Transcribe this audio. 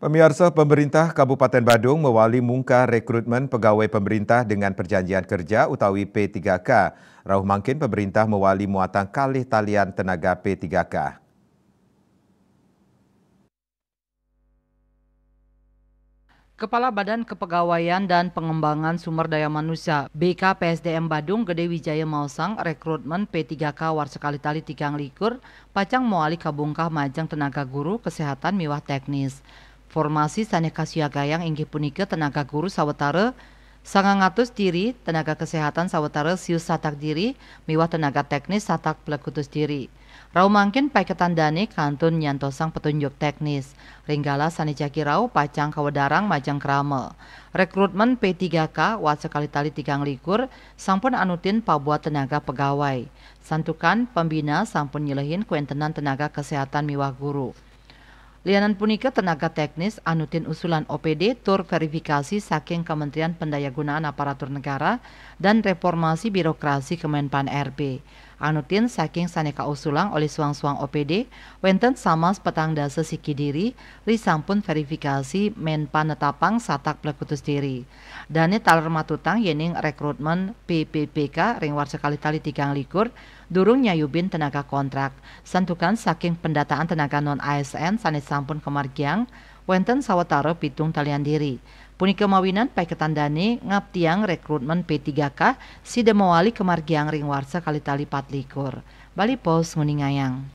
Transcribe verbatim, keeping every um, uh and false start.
Pemirsa, pemerintah Kabupaten Badung mewali mungkah rekrutmen pegawai pemerintah dengan perjanjian kerja utawi P tiga K. Rauh mangkin pemerintah mewali muatang kalih talian tenaga P tiga K. Kepala Badan Kepegawaian dan Pengembangan Sumber Daya Manusia, B K P S D M Badung, Gede Wijaya maosang rekrutmen P tiga K warsa kalih tali tigang likur pacang mawali kabungkah majeng tenaga guru, kesehatan miwah teknis. Formasi sane kasiagayang inggih punika tenaga guru sawetara sangang atus diri, tenaga kesehatan sawetara siu satak diri, miwah tenaga teknis satak plekutus diri. Rauh mangkin paiketan dane kantun nyantosang petunjuk teknis. Ring galah sane jagi rauh pacang kawedarang majeng krama. Rekrutmen P tiga K warsa kalih tali tigang likur sampun anutin pabuat tenaga pegawai. Santukan pembina sampun nyelehin kawentenan tenaga kesehatan miwah guru. Lianan punika, tenaga teknis anutin usulan O P D tur verifikasi saking Kementerian Pendayagunaan Aparatur Negara dan Reformasi Birokrasi Kemenpan R B. Anutin saking sane kausulang olih suang-suang O P D, wenten samas petang dasa siki diri, risampun verifikasi Menpan netapang satak plekutus diri. Dane taler matutang yening rekrutmen P P P K ring warsa kalih tali tigang likur durung nyayubin tenaga kontrak. Santukan saking pendataan tenaga non A S N sane sampun kamargiang, wenten sawetara pitung talian diri. Punika mawinan paiketan dane ngaptiang rekrutmen P tiga K sida mawali kamargiang ring warsa kalih tali patlikur. Bali Post nguningayang.